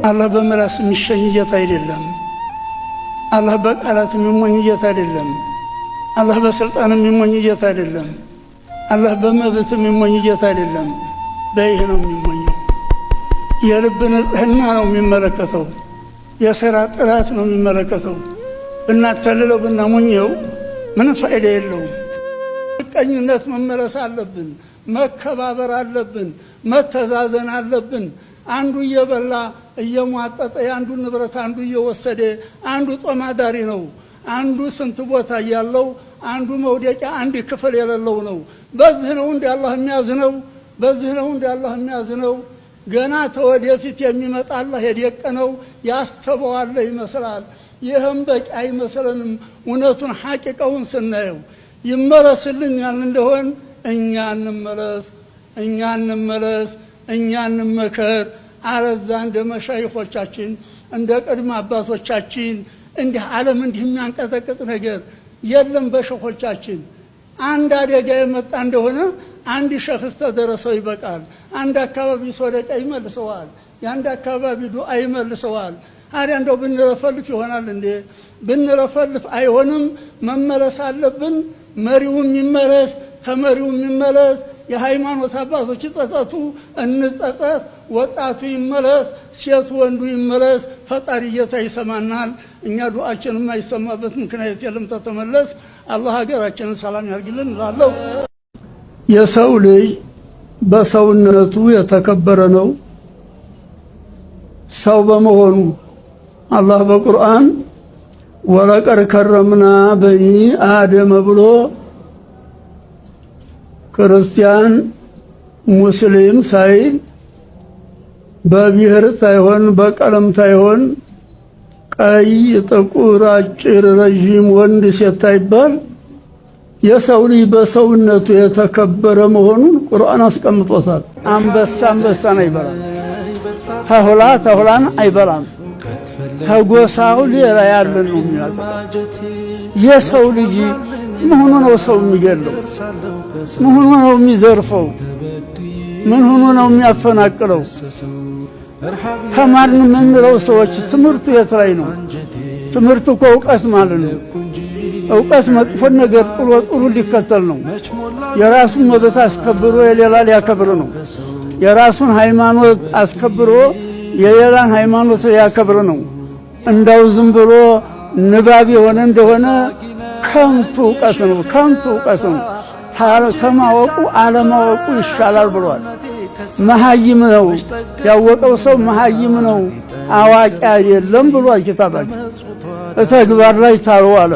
አላህ በምላስ የሚሸኝ ጌታ አይደለም። አላህ በቃላት የሚሞኝ ጌታ አይደለም። አላህ በስልጣን የሚሞኝ ጌታ አይደለም። አላህ በመብት የሚሞኝ ጌታ አይደለም። በይህ ነው የሚሞኘው። የልብ ንጽሕና ነው የሚመለከተው። የሥራ ጥራት ነው የሚመለከተው። ብናታልለው ብናሞኘው ምንም ፋይዳ የለውም። ምቀኝነት መመለስ አለብን። መከባበር አለብን። መተዛዘን አለብን። አንዱ እየበላ እየሟጠጠ የአንዱን ንብረት አንዱ እየወሰደ፣ አንዱ ጦም አዳሪ ነው። አንዱ ስንት ቦታ እያለው አንዱ መውደቂያ አንድ ክፍል የሌለው ነው። በዚህ ነው እንዲ አላህ የሚያዝነው። በዚህ ነው እንዲ አላህ የሚያዝነው። ገና ተወደፊት የሚመጣ አላህ የደቀነው ያስተበዋለ ይመስላል። ይህም በቂ አይመስለንም። እውነቱን ሐቂቀውን ስናየው ይመለስልን ያልን እንደሆን እኛ እንመለስ፣ እኛ እንመለስ፣ እኛ እንመከር። አለዛ እንደ መሻይኾቻችን፣ እንደ ቅድመ አባቶቻችን እንዲህ ዓለም እንዲህ የሚያንቀጠቅጥ ነገር የለም። በሸኾቻችን አንድ አደጋ የመጣ እንደሆነ አንድ ሸኽስ ተደረሰው ይበቃል። አንድ አካባቢ ሶደቃ ይመልሰዋል። የአንድ አካባቢ ዱዓ ይመልሰዋል። ታዲያ እንደው ብንለፈልፍ ይሆናል እንዴ? ብንለፈልፍ አይሆንም። መመለስ አለብን። መሪውም ይመለስ፣ ተመሪውም ይመለስ። የሃይማኖት አባቶች ይጸጸቱ፣ እንጸጸት። ወጣቱ ይመለስ፣ ሴቱ ወንዱ ይመለስ። ፈጣሪ ጌታ ይሰማናል። እኛ ዱዓችን የማይሰማበት ምክንያት የለም። ተተመለስ አላህ ሀገራችንን ሰላም ያርግልን እላለሁ። የሰው ልጅ በሰውነቱ የተከበረ ነው። ሰው በመሆኑ አላህ በቁርአን ወለቀድ ከረምና በኒ አደመ ብሎ ክርስቲያን ሙስሊም ሳይል፣ በብሔር ሳይሆን፣ በቀለም ሳይሆን፣ ቀይ፣ ጥቁር፣ አጭር፣ ረዥም፣ ወንድ ሴት ሳይባል የሰው ልጅ በሰውነቱ የተከበረ መሆኑን ቁርአን አስቀምጦታል። አንበሳ አንበሳን አይበላም። ተሁላ ተሁላን አይበላም። ተጎሳው ሌላ ያለን ነው የሚያጠቃው። የሰው ልጅ ምን ሆኖ ነው ሰው የሚገለው? ምን ሆኖ ነው የሚዘርፈው? ምን ሆኖ ነው የሚያፈናቅለው? ተማርን የምንለው ሰዎች ትምህርቱ የት ላይ ነው? ትምህርት እኮ እውቀት ማለት ነው። እውቀት መጥፎን ነገር ጥሎ ጥሩ ሊከተል ነው። የራሱን መብት አስከብሮ የሌላ ሊያከብር ነው። የራሱን ሃይማኖት አስከብሮ የሌላን ሃይማኖት ሊያከብር ነው። እንዳው ዝም ብሎ ንባብ የሆነ እንደሆነ ከንቱ እውቀት ነው፣ ከንቱ እውቀት ነው። ተማወቁ አለማወቁ ይሻላል ብሏል። መሀይም ነው ያወቀው ሰው መሀይም ነው፣ አዋቂ አይደለም ብሏል ኪታባችን። ተግባር ላይ ታሉ አለ።